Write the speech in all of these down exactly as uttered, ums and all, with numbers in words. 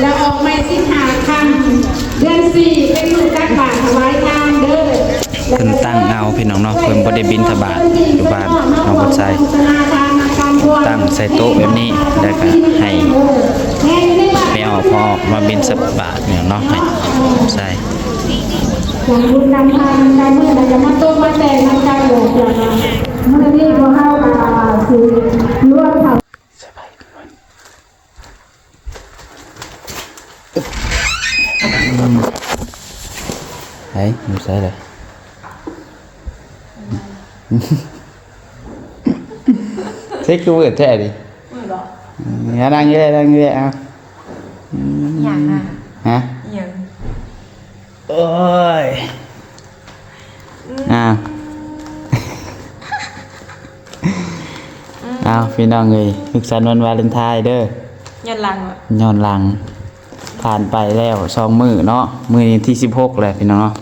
จะออกใหม่สิบห้าค่ำ เดือนสี่เป็นมื้อตักบาตรถวายทานเด้อ เพิ่นตั้งเอาพี่น้องเนาะ เพิ่นบ่ได้บิณฑบาตอยู่บ้านหนองบัวไซ ตั้งใส่โต๊ะแบบนี้ แล้วก็ให้แม่ออก พอออกมาบิณฑบาตเนี่ยเนาะ ให้ใส่ สมบุญนำพานำกัน มื้อใดจะมาโต๊ะมาแต่งนำกัน บอกอย่างนั้น มื้อนี้พวกเฮาก็สิรวมเท่า ไอ้อยู่ใส่เลย เซ็กคือเวิร์ดแท้ดิ มือเหรอ อืม นั่งอยู่เลย นั่งอยู่เลย เอา อืม อย่างอ่ะ ฮะ อย่าง โอ้ย อืม อ้าว อืม อ้าว พี่น้องเอ้ย สุขสันต์วันวาเลนไทน์เด้อ ย้อนหลังเหรอ ย้อนหลัง ผ่านไปแล้วสองมื้อเนาะ มื้อนี้ที่สิบหกแล้วพี่น้องเนาะ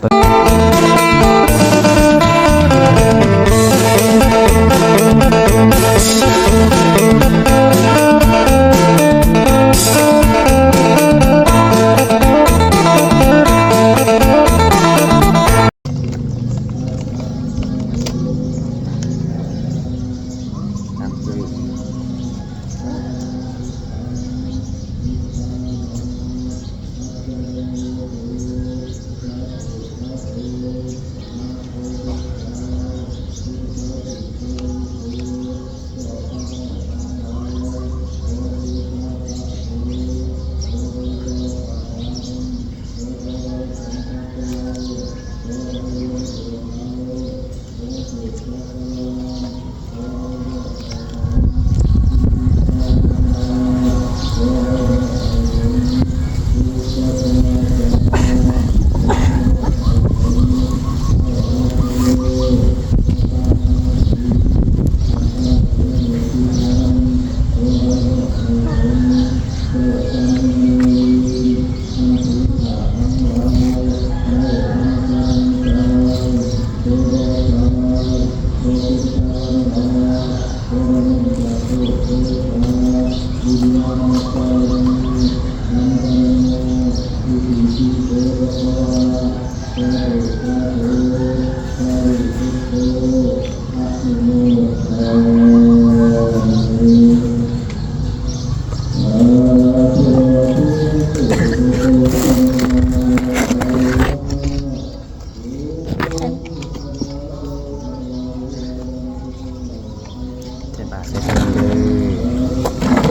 ใส่บาตรใส่พานเลย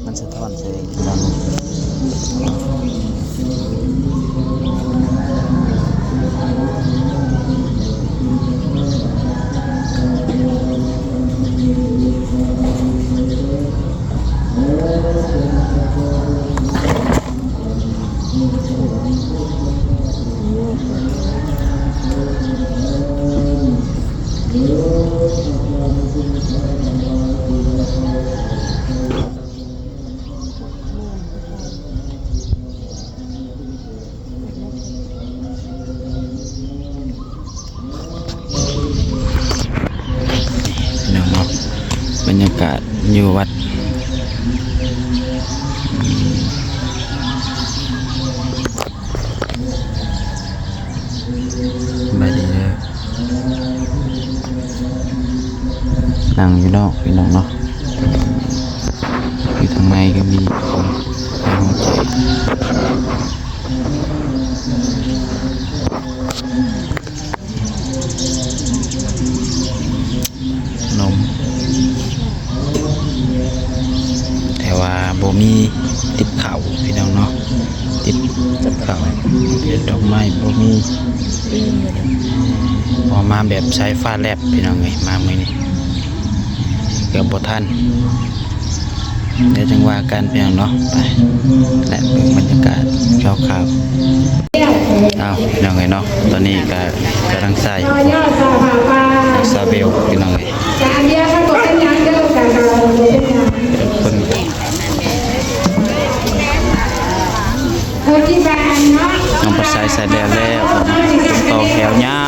มันสะท้อนแสงจัง พี่น้องเนาะ บรรยากาศอยู่วัด สบายดีเด้อ นั่งอยู่นอกพี่น้องเนาะ อยู่ทางในก็มีคนให้หัวใจ นม แต่ว่าบ่มีติบข้าวพี่น้องเนาะ ติบข้าว ดอกไม้บ่มี ออกมาแบบสายฟ้าแลบพี่น้องเอ้ย มามื้อนี้ เกือบบ่ทัน เดี๋ยวจั่งว่ากันพี่น้องเนาะ ไป และเบิ่งบรรยากาศคร่าวๆ เอาพี่น้องเอ้ยเนาะ ตอนนี้ก็กำลังใส่ซาเบลพี่น้องเอ้ย คน น้องปัดสายใส่แล้วแล้ว คนต่อ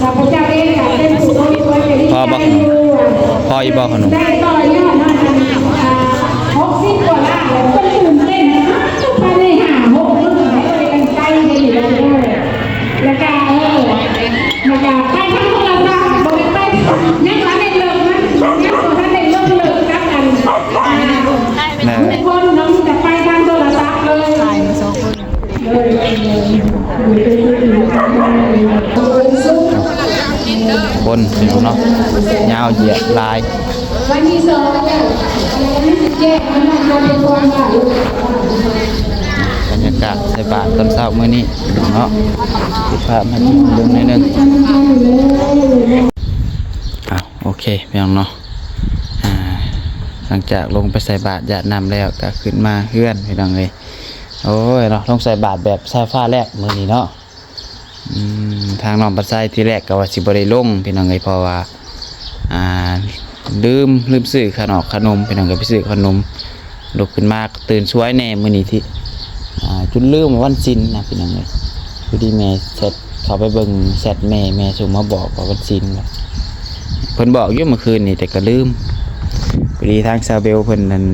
ข้าพเจ้าเองก็เป็นผู้บริโภค พอบ่ขนม พออีบ่ขนม ได้ต่อยอดมาทาง อ่า หกสิบกว่าล้าน แล้วเพิ่นตื่นเต้นนะ ภายในห้าหกมื้อ ให้เพิ่นใกล้ได้อยู่แล้วเด้อ แล้วก็ เออ แล้วก็ไปทางโทรศัพท์ บ่ได้ไป ยังบ่ทันได้เลิกนะ ยังบ่ทันได้เลิก เลิกกับอัน อ่า แม่ ทุกคนเนาะ มีแต่ไปทางโทรศัพท์เลย คนพี่น้องเนาะ ยาวเหยียดหลาย วันที่สองเนี่ย แยกมันมาเป็นความหมาย บรรยากาศใส่บาตรตอนเช้ามื้อนี้พี่น้องเนาะ สิพามาดูนิดนึง อ่ะ โอเคพี่น้องเนาะ อ่า หลังจากลงไปใส่บาตรหยาดน้ำแล้วก็ขึ้นมาเฮือนพี่น้องเอ้ย โอ้ยเนาะ ลงใส่บาตรแบบสายฟ้าแลบมื้อนี้เนาะ อืม ทางน้องปัดไซทีแรกก็ว่าสิบ่ได้ลงพี่น้องเอ้ย เพราะว่า อ่า ลืม ลืมซื้อขนม ขนมพี่น้อง ก็ไปซื้อขนม ลุกขึ้นมาก็ตื่นสวยแน่มื้อนี้ที่ อ่า จนลืมว่าวันศีลนะพี่น้องเอ้ย พอดีแม่แชทเข้าไปเบิ่งแชทแม่ แม่ส่งมาบอกว่าวันศีลนะ เพิ่นบอกอยู่เมื่อคืนนี่แต่ก็ลืม พอดีทางซาวเบลเพิ่นนั่น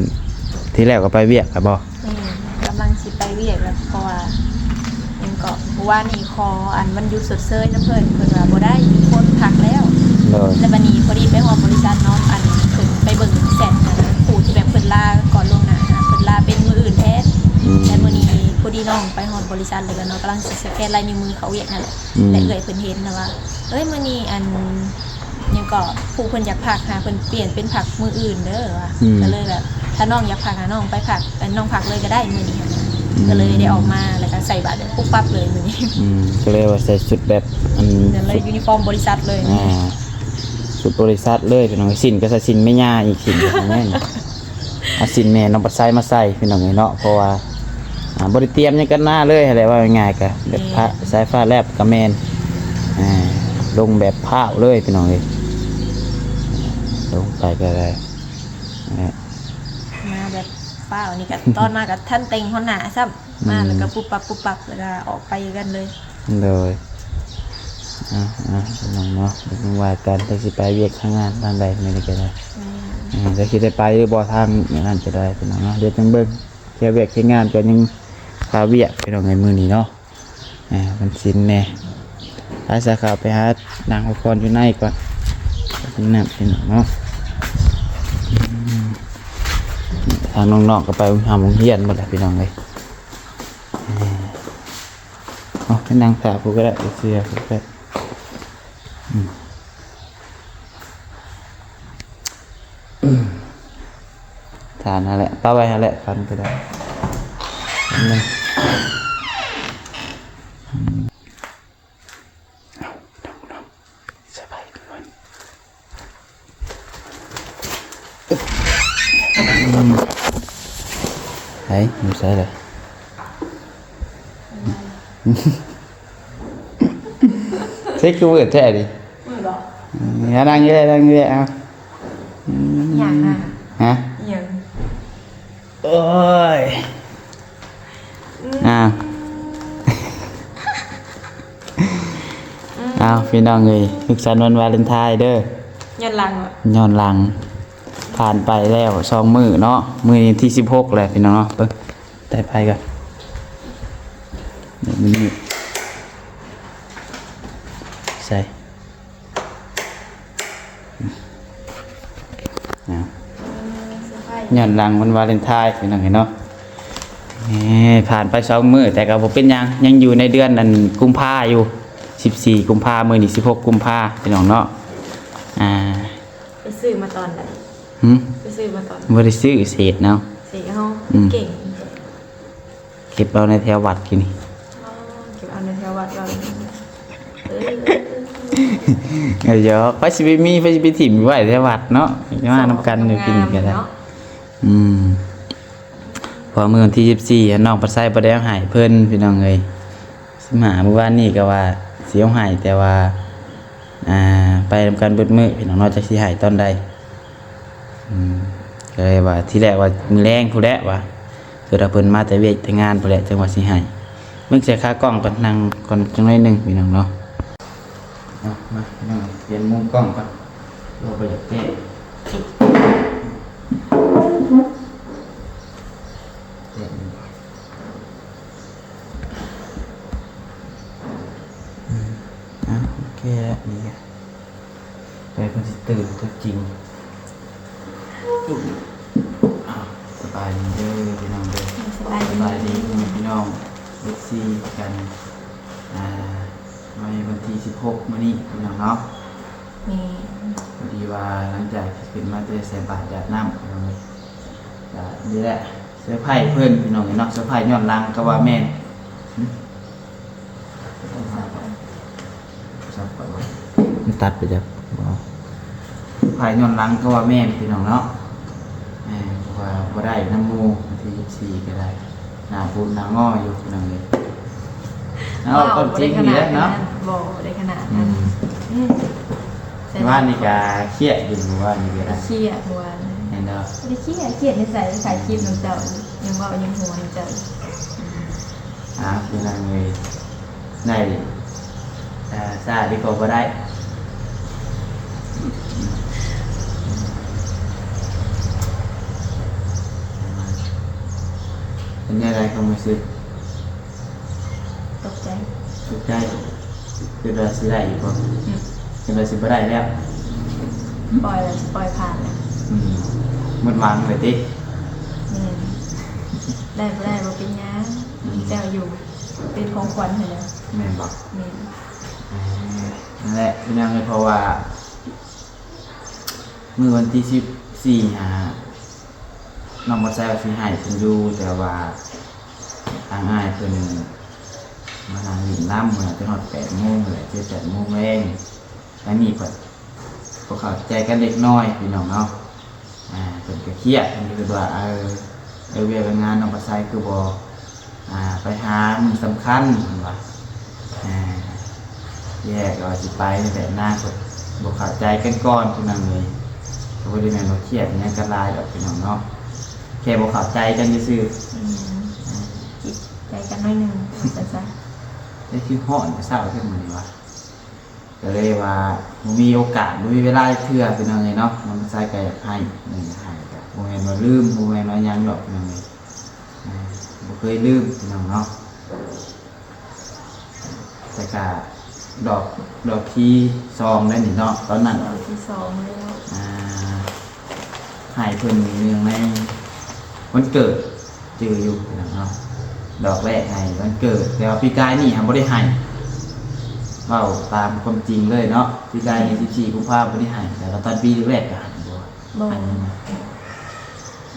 ทีแรกก็ไปเวียกอะบ่ แม่น กำลังสิไปเวียกแล้ว เพราะว่าหยังก็ เมื่อวานนี้ขออันวันหยุดชดเชยนำเพิ่น เพิ่นว่าบ่ได้ มีคนพักแล้ว โดย แล้วบัดนี้พอดีไปฮอดบริษัทเนาะ อันเพิ่นไปเบิ่งแชทอันผู้ที่แบบเพิ่นลาก่อนล่วงหน้านะ เพิ่นลาเป็นมื้ออื่นแทน อืม แต่มื้อนี้พอดีน้องไปฮอดบริษัทแล้วก็เนาะ กำลังสิสแกนลายนิ้วมือเข้าเวียกนั่นแหละ อืม และเอื้อยเพิ่นเห็นนะว่า เอ้ย มื้อนี้อัน หยังก็ผู้เพิ่นอยากพักหาเพิ่นเปลี่ยนเป็นพักมื้ออื่นเด้อว่ะ อืม ก็เลยแบบ ถ้าน้องอยากพักหาน้องไปพัก เอ่อ น้องพักเลยก็ได้มื้อนี้หั้นนะ อืม ก็เลยได้ออกมาแล้วก็ใส่บาตรแบบปุ๊บปั๊บเลยมื้อนี้ อืม ก็เลยว่าใส่ชุดแบบอัน นั่นเลย ชุดยูนิฟอร์มบริษัทเลย อ่า ชุดบริษัทเลยพี่น้อง ศีลก็ใส่ศีลแม่ย่าอีก ศีลก็ใส่แม่น เอาศีลแม่น้องปัดไซมาใส่พี่น้องเอ้ยเนาะ เพราะว่า อ่า บ่ได้เตรียมหยังกันหน้าเลยหั้นแหละ ว่าง่ายๆก็แบบพระ แม่น สายฟ้าแลบก็แม่น อ่า ลงแบบพร้าวเลยพี่น้องเอ้ย ลงไปก็ได้นะ มาแบบฟ้าวนี่ก็ ตอนมาก็ทันแต่งฮอดหน้าซ้ำ มาแล้วก็ อืม ปุ๊บปั๊บปุ๊บปั๊บแล้วก็ออกไปกันเลย โดย อ่ะ อ่ะ พี่น้องเนาะ เดี๋ยวเพิ่งว่ากัน จักสิไปเวียกทางงานทางใดมื้อนี้ก็ได้ แม่น อ่า จักสิได้ไปหรือบ่ทางนั้นก็ได้พี่น้องเนาะ เดี๋ยวจั่งเบิ่ง เคลียร์เวียกเคลียร์งานก่อน ยังคาเวียกพี่น้องในมื้อนี้เนาะ อ่า วันศีลแน่ ไปซะครับ ไปหานั่งพักผ่อนอยู่ในก่อน กินน้ำพี่น้องเนาะ อืม ทางน้องๆก็ไปหาโรงเรียนหมดแล้วพี่น้องเอ้ย อ่า เอาไปนั่งถ่าผู้ก็ได้ ไปเสื้อผู้ก็ได้ อืม อืม ทานนั่นแหละ ป้าไว้นั่นแหละ ฟันก็ได้ อันหนึ่ง อืม เอา สบายดีก่อน อืม ไอ้ อยู่ใส่เลย เซ็กคือเวิร์ดแท้ดิ เวิร์ดเหรอ อืม นั่งอยู่เลย นั่งอยู่เลย เอา อืม อย่างอ่ะ ฮะ อย่าง โอ้ย อืม อ้าว อืม อ้าว พี่น้องเอ้ย สุขสันต์วันวาเลนไทน์เด้อ ย้อนหลังเหรอ ย้อนหลัง ผ่านไปแล้วสองมื้อเนาะ มื้อนี้ที่สิบหกแล้วพี่น้องเนาะ เบิ่ง แต่ไพ่ก่อน เดี๋ยวมื้อนี้ ใส่ นะ เออ เซอร์ไพร ย้อนหลังวันวาเลนไทน์พี่น้องเนาะ นี่ผ่านไปสองมื้อ แต่ก็บ่เป็นหยัง ยังอยู่ในเดือนอันกุมภาอยู่ สิบสี่กุมภา มื้อนี้สิบหกกุมภาพี่น้องเนาะ อ่า ไปซื้อมาตอนไหน หึ ไปซื้อมาตอนไหน บ่ได้ซื้อ เศษเนาะ เศษเฮา อืม เก่ง เก็บเอาในแถววัดกินนี่ อ๋อ เก็บเอาในแถววัดเรา เออ เดี๋ยวไปสิไปมี ไปสิไปถิ่มไว้แถววัดเนาะ มานำกันอยู่กินก็ได้ เนาะ อืม เพราะมื้อวันที่ยี่สิบสี่อะ น้องปัดไซบ่ได้เอาให้เพิ่นพี่น้องเอ้ย สิมามื้อวานนี้ก็ว่าสิเอาให้ แต่ว่า อ่า ไปนำกันเบิดมื้อพี่น้องเนาะ จักสิให้ตอนใด อืม ก็เลยว่าทีแรกว่ามื้อแลงพู้นแหละว่า สุดท้ายเพิ่นมาแต่เวียกแต่งานพู้นแหละ จั่งว่าสิให้ เบิ่งใส่ขากล้องก่อน นั่งก่อนจักหน่อยหนึ่งพี่น้องเนาะ เอามาพี่น้อง เปลี่ยนมุมกล้องก่อน เราบ่อยากแก้ แก้ อืม อ่ะ โอเคแล้ว นี่ไง ไปเพิ่นสิตื่นตัวจริง อ่ะ สบายดีเด้อพี่น้องเด้อ สบายดี สบายดีพี่น้อง เอฟซี กัน อ่า ในวันที่สิบหกมื้อนี้พี่น้องเนาะ แม่น พอดีว่าหลังจากที่ขึ้นมาแต่ใส่บาตรหยาดน้ำพี่น้องเอ้ย ก็นี่แหละ เซอร์ไพรส์เพิ่นพี่น้องเนาะ เซอร์ไพรส์ย้อนหลังก็ว่าแม่น หึ สับก่อน มันตัดไปจ้ะ บ่ เซอร์ไพรส์ย้อนหลังก็ว่าแม่นพี่น้องเนาะ เออ เพราะว่าบ่ได้นำหมู่ วันที่ยี่สิบสี่ก็ได้ หน้าบูดหน้างออยู่พี่น้องเอ้ย เอา ว้าว ความจริง บ่ได้ขนาด นี่แหละเนาะ นั้น บ่ได้ขนาดนั้น อืม อืม แต่ว่านี่ก็เครียดอยู่ ว่านี่ก็ได้ เครียดเมื่อวาน เห็นเนาะ บ่ได้เครียด เครียดในใจ ถ่ายคลิปนำเจ้า ยังเว้ายังหัวในใจ อ่า พี่น้องเอ้ย ได้ อ่า ซ่าดีกว่าบ่ได้ เป็นแนวใดความรู้สึก ตกใจ ตกใจ คิดว่าสิได้อยู่บ่ อืม คิดว่าสิบ่ได้แล้ว ปล่อยแล้ว สิปล่อยผ่านแล้ว อืม หมดหวังเลยติ แม่น ได้บ่ได้บ่เป็นหยัง อืม เจ้าอยู่ เป็นของขวัญให้แล้ว แม่นบ่ แม่น เออ นั่นแหละพี่น้องเอ้ย เพราะว่า มื้อวันที่สิบสี่หา น้องบ่ใส่ว่าสิให้เพิ่นอยู่ แต่ว่าทางอ้ายเพิ่นมานั่งเล่นนำ มื้อนั้นจนฮอดแปดโมงแหละ เจ็ดแปดโมงแลง อันนี้เพิ่นบ่เข้าใจกันเล็กน้อยพี่น้องเนาะ อ่า เพิ่นก็เครียด เพิ่นก็คิดว่า เออ เออ เวียกงานน้องบ่ใส่คือบ่ อ่า ไปหามื้อสำคัญเพิ่นว่า อ่า แยกว่าสิไป แต่นางก็บ่เข้าใจกันก่อนพี่น้องเอ้ย ก็บ่ได้แม่นว่าเครียดอิหยังกันหลายดอกพี่น้องเนาะ แค่บ่เข้าใจกันซื่อๆ อืม อ่า ผิดใจกันหน่อยหนึ่ง ว่าซั่นซะ แต่คือฮ้อนแต่เช้าเท่ามื้อนี้วะ ก็เลยว่าบ่มีโอกาส บ่มีเวลาเทื่อพี่น้องเอ้ยเนาะ น้องบ่ใส่ก็อยากให้ นี่ให้ก็บ่แม่นว่าลืม บ่แม่นว่าหยังดอกพี่น้องเอ้ย อ่า บ่เคยลืมพี่น้องเนาะ แต่กะดอก ดอกที่สองแล้วนี่เนาะ ตอนนั้น ดอกที่สองแล้ว อ่า ให้เพิ่นเนื่องในวันเกิด จื่ออยู่พี่น้องเนาะ ดอกแรกให้วันเกิด แต่ว่าปีกายนี่หั้นบ่ได้ให้ เว้าตามความจริงเลยเนาะ ปีกายนี่สิบสี่กุมภาบ่ได้ให้ แต่ว่าตอนปีแรกก็ให้บ่ บ่ ให้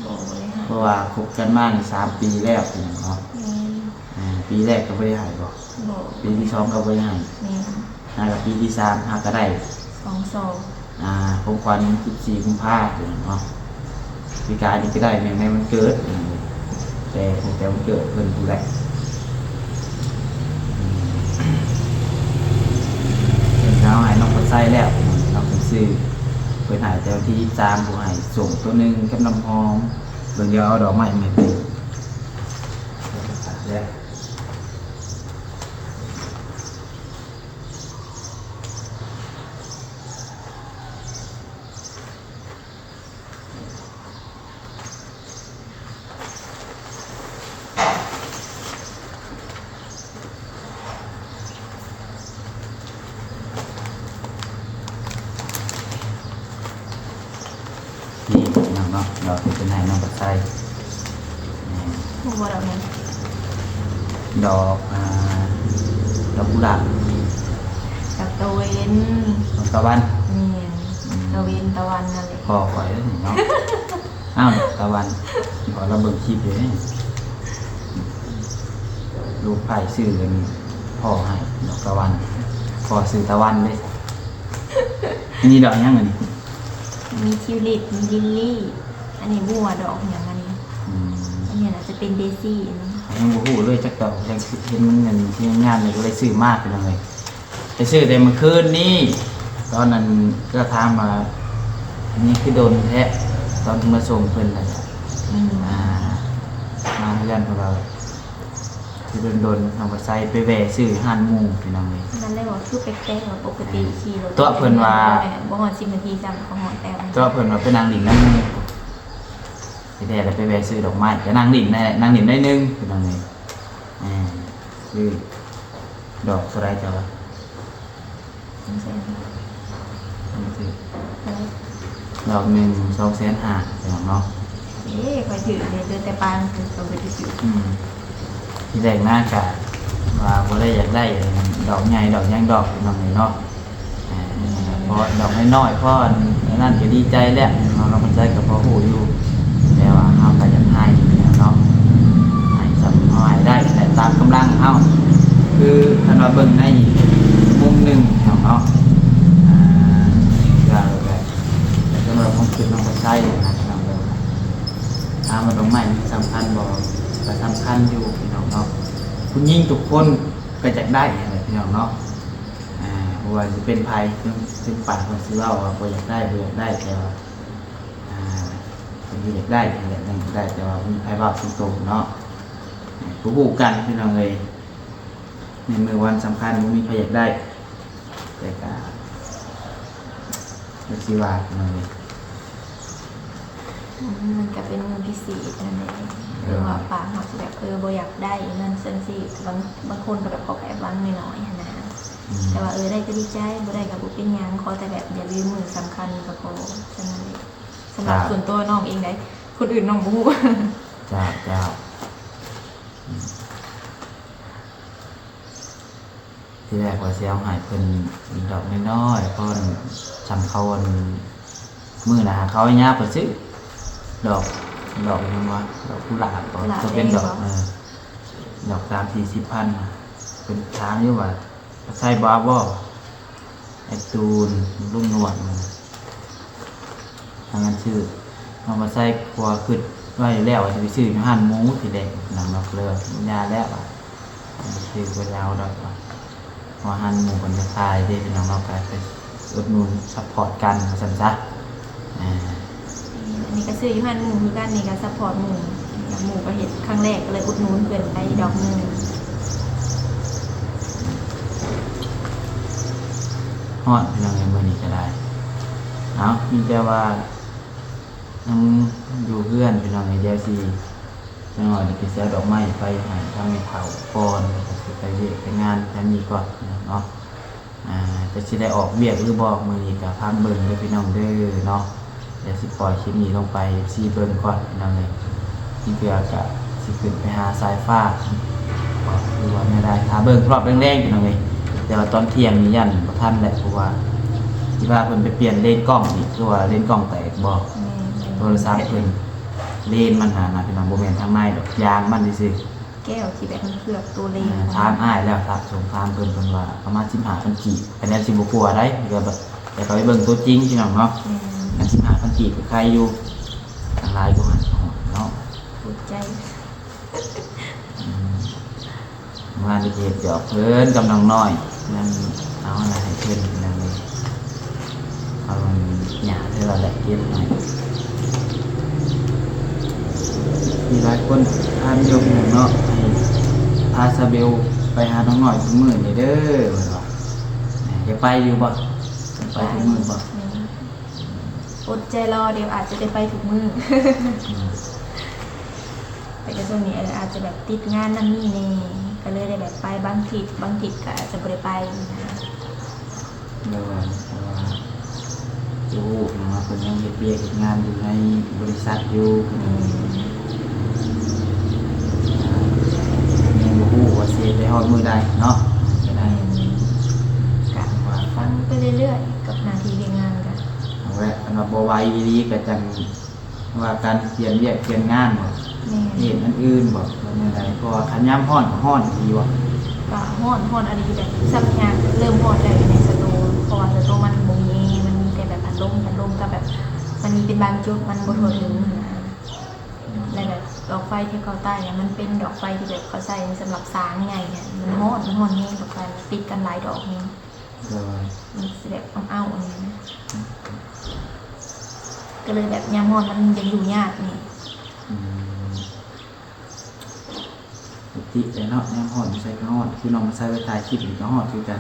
บ่ บ่ได้ให้ เพราะว่าคบกันมานี่สามปีแล้วพี่น้องเนาะ แม่น อ่า ปีแรกก็บ่ได้ให้บ่ บ่ ปีที่สองก็บ่ได้ให้ แม่น หากับปีที่สามหาก็ได้ สองสอง อ่า ของขวัญสิบสี่กุมภาพี่น้องเนาะ ปีกายนี่ก็ได้เนื่องในวันเกิดพี่น้องเอ้ย แต่ตั้งแต่วันเกิดเพิ่นพู้นแหละ เพิ่นก็เอาให้น้องเพิ่นใส่แล้ว น้องเพิ่นซื้อ เพิ่นให้แต่วันที่ยี่สิบสาม ผู้ให้ส้มตัวหนึ่งกับน้ำหอม เพิ่นก็เอาดอกไม้มาให้เพิ่น แล้ว นี่พี่น้องเนาะ ใน ดอกที่เป็นให้น้องปัดไส้ ฮู้บ่ดอกหยัง ดอกอ่าดอกกุหลาบ ดอกตะเวนดอกตะวัน แม่นตะเวนตะวันนั่นแหละ พอข่อยแล้วนี่เนาะ อ้าวดอกตะวันขอเราเบิ่งคลิปอยู่นี่ลูกไผ่ซื้อกันพ่อให้ดอกตะวันพ่อซื้อตะวันเลยนี่ดอกยังไงนี่ มีทิวลิปมีลิลลี่ อันนี้บัวดอกหยังอันนี้ อืม อันนี้น่าจะเป็นเดซี่อันนี้ ยังบ่ฮู้เลยจักดอกยังเห็นมันเงินที่งานเลยก็เลยซื้อมากไปเลยไปซื้อแต่เมื่อคืนนี้ตอนนั้นก็ถามมาอันนี้คือโดนแท้ตอนมาส่งเพิ่นน่ะ อืม อ่ามาเฮือนของเราคือโดนๆเอามาใส่ไปแวะซื้อห้านหมู่พี่น้องเลย นั่นเลยว่าคือแปลกๆว่าปกติขี่รถ ตัวเพิ่นว่า บ่ฮอดสิบนาทีจ้ะเขาฮอดแล้ว ตัวเพิ่นว่าไปนั่งหลินน้ำหมู่ที่แท้แล้วไปแวะซื้อดอกไม้ก็นั่งหลินนั่นแหละนั่งหลินได้นึงพี่น้องเลยอ่าซื้อดอกเท่าไรเจ้าวะ สองแสน ดอกหนึ่งสองแสนห้าพี่น้องเนาะ เอ้ยคอยถือเนี่ยเจอแต่ปางคือเขาไปถือ อืมที่แรกมากะว่าบ่ได้อยากได้ดอกใหญ่ดอกหยังดอกพี่น้องเลยเนาะอ่าเพราะดอกน้อยๆเพราะอันนั้นก็ดีใจแล้วเนาะเรามันใจกับพ่อหูอยู่แต่ว่าเฮาก็อยากให้เนาะให้สำเฮาให้ได้แต่ตามกำลังเฮาคือคันว่าเบิ่งในมุมหนึ่งเนาะอ่าก็แบบสำหรับความคิดน้องก็ใช่นะพี่น้องเด้อ ถามว่าดอกไม้มันสำคัญบ่ก็สำคัญอยู่พี่น้องเนาะผู้หญิงทุกคนก็อยากได้นั่นแหละพี่น้องเนาะอ่าบ่ว่าสิเป็นไผถึงถึงปากเพิ่นสิเว้าว่าบ่อยากได้บ่อยากได้แต่ว่าอ่าเพิ่นก็อยากได้นั่นแหละยังอยากได้แต่ว่าบ่มีไผเว้าตรงๆเนาะอ่าก็ฮู้กันพี่น้องเอ้ยในมื้อวันสำคัญบ่มีไผอยากได้แต่ก็จักสิว่าพี่น้องเอ้ย อืมมันก็เป็นมือพิเศษนั่นแหละคือว่าปากเขาสิแบบเออบ่อยากได้นั่นซั่นสิบางบางคนก็แบบเขาก็แอบหวังน้อยๆหั้นนะ อืม แต่ว่าเออได้ก็ดีใจบ่ได้ก็บ่เป็นหยังขอแต่แบบอย่าลืมมือสำคัญก็พอฉะนั้นเลยสำหรับส่วนตัวน้องเองได้คนอื่นน้องบ่ฮู้ เจ้าเจ้าอืม ที่แรกว่าสิเอาให้เพิ่นดอกน้อยๆเพราะสำเขาอันมื้อหน้าเขาย่าไปซื้อดอกดอกหยังวะดอกกุหลาบบ่ กุหลาบ ก็เป็นดอก แดงบ่ เออดอกสามสี่สิบพันน่ะเพิ่นถามอยู่ว่าใช่บ่บ่ไอ้ตูนลุงนวลมันน่ะ ทางนั้นซื้อเอามาใส่ครัวขึ้นไว้แล้วว่าจะไปซื้ออยู่ห้านหมูทีแรกน้องนอกเลยยาแล้วอ่ะไปซื้อไปแล้วดอกว่าเพราะห้านหมูมันจะขายเด้พี่น้องเนาะก็ไปอุดหนุนซัพพอร์ตกันว่าซั่นซะอ่า อันนี้ก็ซื้ออยู่ห้านหมูคือกันนี่ก็ซัพพอร์ตหมูอยากหมูก็เฮ็ดครั้งแรกก็เลยอุดหนุนเพิ่นไปดอกหนึง ฮอดพี่น้องเอ้ยมื้อนี้ก็ได้ เอามีแต่ว่ายังอยู่เฮือนพี่น้องเอ้ยเดี๋ยวสิจักหน่อยเดี๋ยวสิเอาดอกไม้ไปให้ทางแม่เฒ่าก่อนแล้วก็สิไปเวียกไปงานแถวนี้ก่อนเนาะ อ่าจะสิได้ออกเวียกหรือบ่มื้อนี้ก็พังเบิ่งเด้อพี่น้องเด้อเนาะ เดี๋ยวสิปล่อยคลิปนี้ลงไป เอฟซี เบิ่งก่อนพี่น้องเอ้ย นี่เพื่อก็สิขึ้นไปหาสายฟ้าหรือว่าแนวใดถ้าเบิ่งรอบแรงๆพี่น้องเอ้ย แต่ว่าตอนเที่ยงนี่ย่านบ่ทันแหละ เพราะว่าสิพาเพิ่นไปเปลี่ยนเลนส์กล้องอีก คือว่าเลนส์กล้องแตกบ่ แม่น โทรศัพท์เพิ่น เลนส์มันหานะพี่น้อง บ่แม่นทางในดอก ยางมันซื่อๆ แก้วที่แบบมันเคลือบตัวเลน อ่าถามอ้ายแล้วครับส่งถามเพิ่นเพิ่นว่าประมาณสิบห้าพันกีบคะแนนสิบ่กลัวได้ก็แบบแต่ก็ไปเบิ่งตัวจริงพี่น้องเนาะ แม่น อันสิบห้าพันกีบก็ใครอยู่อันหลายกว่าหันเนาะ ถูกใจ อืมเมื่อวานได้เฮ็ดหยอกเพิ่นกับน้องน้อยนั่งเอาอะไรให้เพิ่นนั่งเลยเอาหยาเท่าไหร่เก็บให้มีหลายคนถามอยู่พี่น้องเนาะให้พาซาเบลไปหาน้องน้อยทุกมื้อนี่เด้อเพิ่นว่า จะไปอยู่บ่จะไปทุกมื้อบ่ อดใจรอเดี๋ยวอาจจะได้ไปทุกมื้อ อืม แต่ก็ช่วงนี้เอออาจจะแบบติดงานนั่นนี่แน่ก็เลยได้แบบไปบางทิศบางทิศก็อาจจะบ่ได้ไปนะ เดี๋ยวว่าเพราะว่าเจ ฮู้เนาะ เพิ่นยังเฮ็ดเวียกเฮ็ดงานอยู่ในบริษัทอยู่ เพิ่นยังบ่ฮู้ว่าสิเฮ็ดได้ฮอดมื้อใดเนาะ ก็ได้ กะว่า ฟังไปเรื่อยๆ กับหน้าที่เวียกงานกะ เอาละ คันว่าบ่ไหวอีหลีก็จั่งว่ากัน เปลี่ยนเวียกเปลี่ยนงานบ่ แม่น เฮ็ดอันอื่นบ่ หรือแนวใด เพราะว่าคันยามร้อนก็ร้อนอีหลีบ่ กะฮ้อน ฮ้อนอะลี แบบซ้ำยามเริ่มฮ้อนแล้วอยู่ในสตู เพราะว่าสตูมันบ่มีแอร์ มันมีแต่แบบพัดลม พัดลมก็แบบ มันมีเป็นบางจุด มันบ่ทั่วถึงหั้นนะ แล้วแบบดอกไฟที่เขาใต้อะ มันเป็นดอกไฟที่แบบเขาใส่สำหรับสางใหญ่อะ มันฮ้อน มันฮ้อนแฮง ดอกไฟมันติดกันหลายดอกแฮง โดย มันสิแบบอ้าวๆ อันนี้นะ ก็เลยแบบยามฮ้อนมันยังอยู่ยากนี่ อืม ปกติแหละเนาะ ยามฮ้อนอยู่ไสก็ฮ้อน คือน้องมาใส่ไปถ่ายคลิปนี่ก็ฮ้อนคือกัน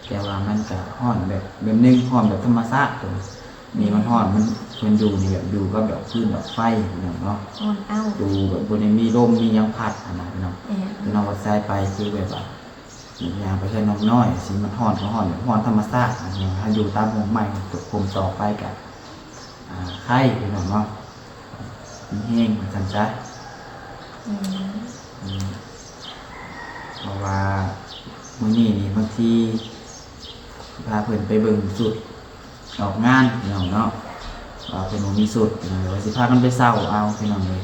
แต่ว่ามันก็ฮ้อนแบบ แบบหนึ่งฮ้อนแบบธรรมชาติ ตัวนี้ นี่มันฮ้อน มัน เพิ่นอยู่นี่แบบอยู่กับดอกฟืนดอกไฟพี่น้องเนาะ ฮ้อนอ้าว อยู่แบบบ่ได้มีลมมีหยังพัดหั้นนะพี่น้อง แม่น คือน้องว่าใส่ไปคือแบบว่า ย่างไปเฮือนน้องน้อยสิ มันฮ้อนก็ฮ้อนแบบฮ้อนธรรมชาติหั้นนะ ถ้าอยู่ตามโฮมไม้ก็คงต่อไปก็ อ่า ไคพี่น้องเนาะ มีแฮงว่าซั่นซะ อืม อืม เพราะว่ามื้อนี้นี่บางทีพาเพิ่นไปเบิ่งชุดออกงานพี่น้องเนาะ ว่าเพิ่นบ่มีชุดพี่น้อง ว่าสิพากันไปเช่าเอาพี่น้องเอ้ย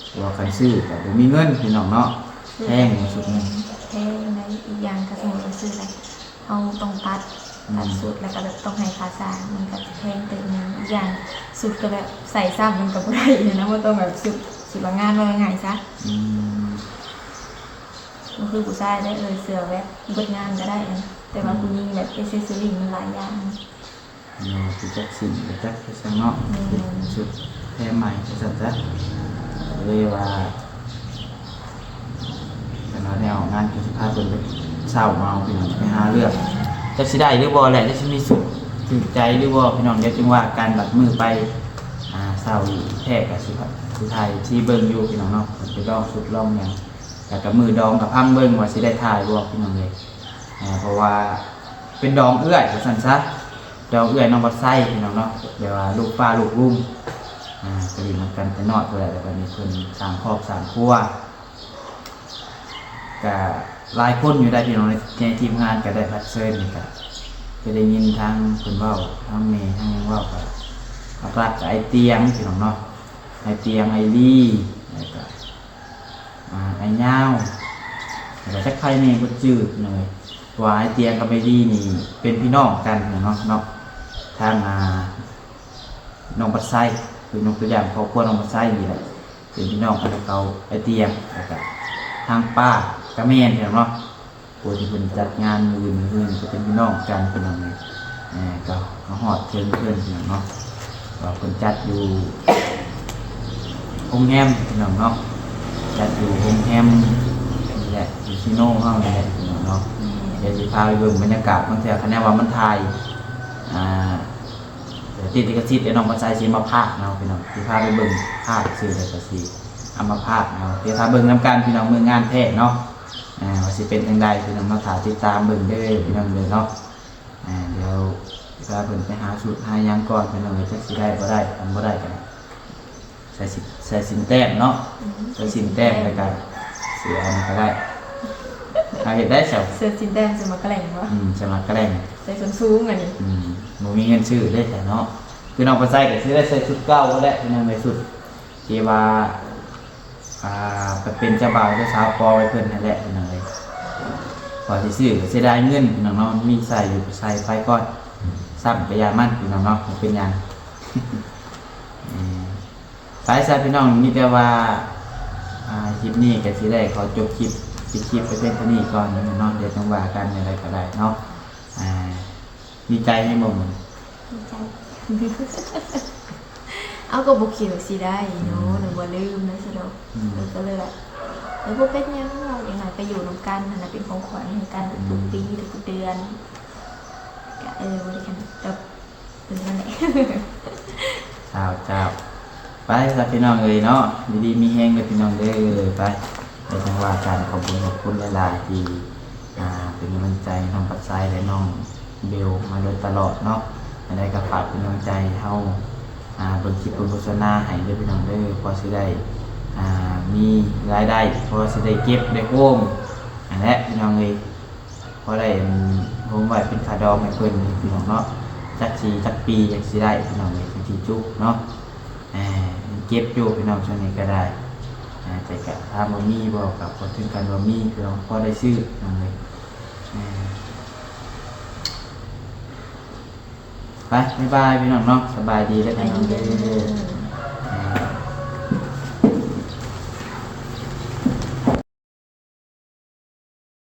เพราะว่าคันซื้อก็บ่มีเงินพี่น้องเนาะ แพงชุดหนึ่ง แพงนะ อีกอย่างถ้าสมมุติว่าซื้อแล้ว เฮาต้องตัด อืม ตัดชุดแล้วก็แบบต้องให้ค่าสร้าง มันก็สิแพงเติบหนึ่ง อีกอย่างชุดก็แบบใส่ซ้ำมันก็บ่ได้นะ บ่ต้องแบบชุด ชุดละงาน ว่าง่ายซะ อืม บ่คือผู้ชายได้ เออ เสื้อแบบเบิดงานก็ได้นะ แต่ว่า อืม ผู้หญิงแบบ accessory มันหลายอย่าง เนาะ คือจักสิ้น คือจักคือจังเนาะ อืม เป็นชุดแท้ใหม่คือจังซะ เลยว่า ขนาดได้ออกงานก็สิพาเพิ่นไปเช่าเอาพี่น้อง ไปหาเลือก จักสิได้หรือบ่แหละ จักสิมีชุดถูกใจหรือบ่พี่น้อง เดี๋ยวจึงว่ากัน บัดมื้อไป อ่า เช่าอีกแท้ก็สิ สิถ่ายสิเบิ่งอยู่พี่น้องเนาะ ไปลองชุดลองหยัง แล้วก็มื้อดองก็พังเบิ่งว่าสิได้ถ่ายบ่พี่น้องเอ้ย อ่า เพราะว่าเป็นดองเอื้อยว่าซั่นซะ ดองเอื้อยน้องบัดไซพี่น้องเนาะ แบบว่าลูกป้าลูกลุง อ่า ก็อยู่นำกันแต่น้อยพู้นแหละ แล้วบัดนี้เพิ่นสร้างครอบสร้างครัว ก็หลายคนอยู่ได้พี่น้อง ใน ในทีมงานก็ได้รับเชิญนี่ก็ ก็ได้ยินทางเพิ่นเว้า ทางแม่ทางหยังเว้า ก็หลักๆก็ไอ้เตียงพี่น้องเนาะ ไอ้เตียง ไอ้ลี่ แล้วก็ อ่า ไอ้ยาว แล้วก็จักไผแน่บ่จื้อพี่น้องเอ้ย เพราะว่าไอ้เตียงกับไอ้ลี่นี่เป็นพี่น้องกันเนาะ เนาะ ทาง อ่า น้องบัดไซ คือยกตัวอย่างครอบครัวน้องบัดไซนี่แหละ เป็นพี่น้องกันกับเขา ไอ้เตียง แล้วก็ทางป้าก็แม่นพี่น้องเนาะ ผู้ที่เพิ่นจัดงานมื้ออื่น มื้ออื่นก็เป็นพี่น้องกันพี่น้องนี่ เอ่อ ก็ ก็ฮอดเชิญเพิ่นพี่น้องเนาะ ว่าเพิ่นจัดอยู่โรงแรมพี่น้องเนาะ จัดอยู่โรงแรมนี่แหละ อยู่ที่โน่เฮานี่แหละพี่น้องเนาะ เดี๋ยวสิพาไปเบิ่งบรรยากาศบางเทื่อ คันแน่ว่ามันถ่าย อ่า เดี๋ยวติดลิขสิทธิ์ เดี๋ยวน้องบัดไซสิมาพากย์เอาพี่น้อง สิพาไปเบิ่งพากย์ซื่อ แล้วก็สิเอามาพากย์เอา เดี๋ยวถ้าเบิ่งนำกันพี่น้อง มื้องานแท้เนาะ อ่า ว่าสิเป็นจั่งใดพี่น้องเนาะ ถ้าติดตามเบิ่งเด้อพี่น้องเด้อเนาะ อ่า เดี๋ยวสิพาเพิ่นไปหาชุดหาหยังก่อนพี่น้องเอ้ย จักสิได้บ่ได้ คันบ่ได้ก็ใส่สิ ใส่สินแต้มเนาะ อืม ใส่สินแต้มแล้วก็เสื้ออันนั้นก็ได้ เอาเฮ็ดได้เจ้า เสื้อสินแต้ม เสื้อหมากแกล้งวะ อืม เสื้อหมากแกล้ง ใส่ส้นสูงอันนี้ อืม บ่มีเงินซื้อเด้แต่เนาะ คือน้องบัดไซก็สิได้ใส่ชุดเก่านั่นแหละพี่น้องเอ้ย ชุดที่ว่า อ่า ไปเป็นเจ้าบ่าวเจ้าสาวปอไว้เพิ่นนั่นแหละพี่น้องเอ้ย ว่าสิซื้อก็เสียดายเงินพี่น้องเนาะ มีใส่อยู่ก็ใส่ไปก่อน ซ้ำก็อย่ามันพี่น้องเนาะ บ่เป็นหยัง เอ่อ ไปซะพี่น้อง มีแต่ว่า อ่า คลิปนี้ก็สิได้ขอจบคลิป ปิดคลิปไปเพียงเท่านี้ก่อนเนาะ เดี๋ยวจั่งว่ากันแนวใดก็ได้เนาะ อ่า ดีใจแฮงบ่มื้อนี้ ดีใจ เอาก็บ่คิดว่าสิได้เนาะ อืม นึกว่าลืมนะซะดอก อืม เออ ก็เลยแบบ เออ บ่เป็นหยังดอก อย่างน้อยก็อยู่นำกันหั้นนะ เป็นของขวัญให้กัน อืม ทุกๆปี ทุกๆเดือน ก็ เออ บ่ได้กัน ก็ เป็นนั่นแหละ เจ้า เจ้า ไปซะพี่น้องเอ้ยเนาะ อยู่ดีมีแฮงเด้อพี่น้องเด้อ ไป เดี๋ยวจั่งว่ากัน ขอบคุณ ขอบคุณหลายๆที่ อ่า เป็นกำลังใจให้น้องบัดไซและน้องเบลมาโดยตลอดเนาะ อันใดก็ฝากเป็นกำลังใจให้เฮา อ่า เบิ่งคลิปเบิ่งโฆษณาให้เด้อพี่น้องเด้อ พอสิได้ อ่า มีรายได้ พอสิได้เก็บได้โฮม อันแหละพี่น้องเอ้ย พอได้อันโฮมไว้เป็นค่าดองให้เพิ่นพี่น้องเนาะ จักสิจักปีจักสิได้พี่น้องเอ้ย จักสิจุเนาะ อ่า เก็บอยู่พี่น้อง ช่วงนี้ก็ได้ อ่า แต่ก็ถามว่ามีบ่ ก็บ่ถึงขั้นว่ามีพี่น้อง พอได้ซื้อพี่น้องเอ้ย อ่า ไป บ๊ายบายพี่น้องเนาะ สบายดีแล้วกันเด้อ